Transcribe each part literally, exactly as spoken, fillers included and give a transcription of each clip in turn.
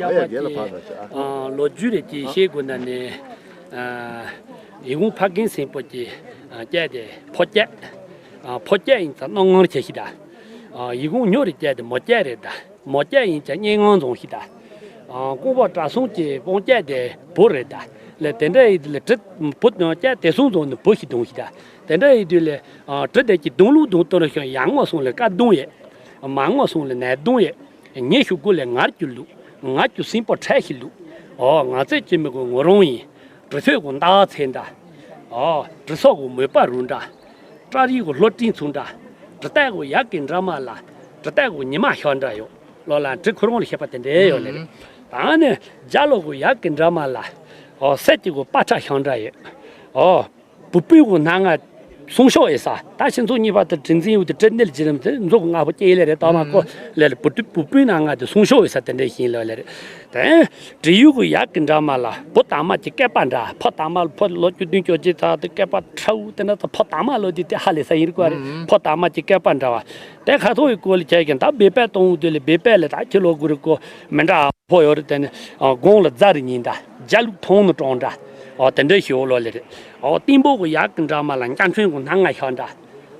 ཡག་པ་ཡ་རྒན་ལ་ཕར་ལ་ཅིག་ཨ། ཨ། ལོ་རྒྱུས་རེ་ཅིག་བཤད་དགོས་ན་ནི། ཨ། ཡིད་འོང་ཕ་རྒན་སེམས་པོ་གི། ཨ། སྐད་དེ་ཕོ་སྐད། ཨ། ཕོ་སྐད་ཡིན་ཙང་སྣང་ངར་ཆེ་ཤི་ད། ཨ། ཡིད་འོང་ཉོ་རེ་སྐད་དེ་མོ་སྐད་རེད་ད། མོ་སྐད་ཡིན་ཙང་སྙན་ངག་འཛོམས་ཤི་ད། ཨ། ཀོང་པོ་གྲྭ་ཚང་གི་སྤུན་སྐད་དེ་བུ་རེད་ད། ལས་དེ་འདྲ་ཡིན་དུས་ལས་དྲི། བུ་སྐད་དེ་སོང་འཛོམས་ནི་བུ་ཞིག་གདོང་ཤི་ད། དེ་འདྲ་ཡིན་དུས་ལས། ཨ། དྲི་དེ་གི་གདོང་ལུག་གདོང་དོར་ཤོག་ཡར་ངོ་སོང་ལས་ཀ་གདོང་ཡེ། མར་ངོ་སོང་ལས་ནས་གདོང་ཡེ། ཉེ་ཤུ་དགུ་ལས་ངར་གྱུར་ལུག་ངར་གྱུར་སྲིན་པོ་ཁྲ་ཤི་ལུག་ཨོ། ང་ཚོས་ཅི་མི་དགོས་ངོ་རང་ཡིན། དྲི་ཚོད་གོ་མདའ་ཚེ་འདྲ། ཨོ། དྲི་སོག་གོ་མོས་པ་རུ་འདྲ། སྐྲ་རིས་གོ་ལྷོ་སྤྲིན་ཚུགས་འདྲ། དྲི་སྟེགས་གོ་ཡག་གི་འདྲ་མ་ལ། དྲི་སྟེགས་གོ་ཉི་མ་ཤོག་འདྲ་ཡོད། ལོ་ལ་དྲི་ཁོ་རང་ལ་ཤེས་པ་དེ་འདྲའི་ཡོད་ལེ་རེད། ད་ནི་རྒྱ་ལོ་གོ་ཡག་གི་འདྲ་མ་ལ། ཨོ། སད་ཀྱི་གོ་པ་ཁྲ་ཤོག་འདྲ་ཡོད། ཨོ། བུ་སྤུན་གོ་སྣ་ལྔ་སྲུང་ཤོག་ཡོད་ས། ད་ཕྱི་ཚོགས་གཉིས་པ་དེ་དྲི་འཛིན་ཡུལ་དེ་དྲི་ནེལ་གྱི་རིམ་དེ་མཛོ་གོ་ལྔ་པོ་སྐྱེ་ལེ་རེད། ད་མ་ཀོ་ལེ་རེད། བུ་སྤུན་བུ་སྤུན་སྣ་ལྔ་དེ་སྲུང་ཤོག་ཡོད་ས་དེ་འདྲའི་ཤིང་ལོ་ལེ་རེད། དེ་དྲི་ཡུལ་གོ་ཡག་གི་འདྲ་མ་ལ། བུ་དར་མ་གྱི་སྐེད་པ་འདྲ། ཕོ་དར་མ་ཕོ་ལོ་བཅུ་བདུན་བཅོ་བརྒྱད་ཚ་དེ་སྐེད་པ་ཁྲ་བོ་དེ་ན་ཚ་ཕོ་དར་མ་ལོ་དེ་དེ་ཧ་ལས་ས་ཡིན་རིག་པ་རེད། ཕོ་དར་མ་གྱི་སྐེད་པ་འདྲ་བ། དེ་ཁ་ཐོག་གི་སྐོར་ལ་ཁྱེད་ཀྱིས་ད་སྦས་པའི་གཏོང་དུས་ལ་སྦས་པའི་ལ་ད་ཁྱི་ལོ་དགུ་རུ་སྐོར་མི་འདྲ་ཕོ་ཡོད་རེད། དེ་ནི་དགུང་ལ་རྫ་རི་ཉིན་འདྲ། རྒྱ་ལུག་མཐོང་ནི་གྲོང་འདྲ། ཨོ། དེ་འདྲའི་ཞོ་ལོ་ལེ་རེད། ཨོ། ཏིང་པོ་གོ་ཡག་གི་འདྲ་མ་ལ་འཇའ་ཚོན་གོ་སྣ་ལྔ་ཤོག་འདྲ།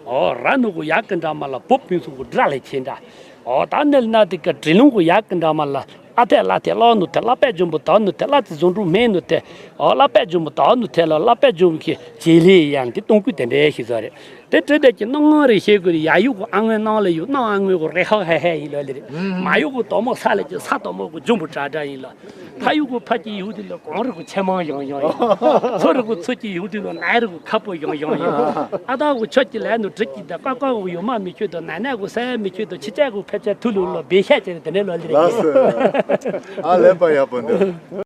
ཨོ། ར་ནུ་གོ་ཡག་གི་འདྲ་མ་ལ་བུ་སྤུན་ཚོ་གོ་དགྲ་ལས་ཆེ་འདྲ། ཨོ། ད་ནི་ལ་ན་དེ་ཀ་དྲི་ལུང་གོ་ཡག་གི་འདྲ་མ་ལ་ཨ་ཐེ་ལ་ཐེ་ལ་ནུ་ཐེ་ལ་པད་འཇོམས་པོ་ད་ནུ་ཐེ་ལ་ཐེ་ཟུང་འབྲུ་སྨན་ནུ་ཐེ། ཨོ། ལ་པད་འཇོམས་པོ་ད་ནུ་ཐེ་ལ་ལ་པད་འཇོམས་པོ་གི་བྱེད་ལས་ཡང་དེ་གཏོང་ཀུན་དེ་འདྲའི་ཞིག་བཟོ་རེད། དེ་དྲི་དེ་ཀྱི་སྣང་ངོ་རེ་བཤད་དགོས་རེད། ཡ་ཡུག་གི་ཨ་སྔོན་སྣང་ལ་ཡུག་སྣང་ཨ་སྔོན་གོ་རེ་ཧ་ཧ་ཧ་ཡིན་ལོ་ལེ་རེད། མ་ཡུག་གི་དོག་མོ་ས་ལ་ཀྱི་ས་དོག་མོ་གོ་འཇོམས་པོ་དྲ་དྲ་ཡིན་ལོ། ཕ་ཡུག་གི་ཕ་ཀྱི་ཡུག་དེ་ལ་གོང་རི་གོ་ཆེ་མང་ཡོང་ཡོང་ཡིན། ཚོ་རི་གོ་ཚོ་ཀྱི་ཡུག་དེ་ལ་ནའི་རི་གོ་ཁ་པོ་ཡོང་ཡོང་ཡིན། ཨ་ད་གོ་ཆོ་ཀྱི་ལས་ནུ་དྲི་ཀྱི་ད་ཀ་ཀ་གོ་ཡོ་མ་མི་ཁྱོད་དོ་ནའི་ནའི་གོ་ས་མི་ཁྱོད་དོ་ཕྱི་ཅག་གོ་ཕེབས་ཅག་ཐུ་ལུ་ལོ་བེ་ཤ་ཅེ་དེ་འདྲ་ལོ་ལེ་རེད། ལགས་སོ། ཨ་ལས་པ་ཡག་པོ་འདུག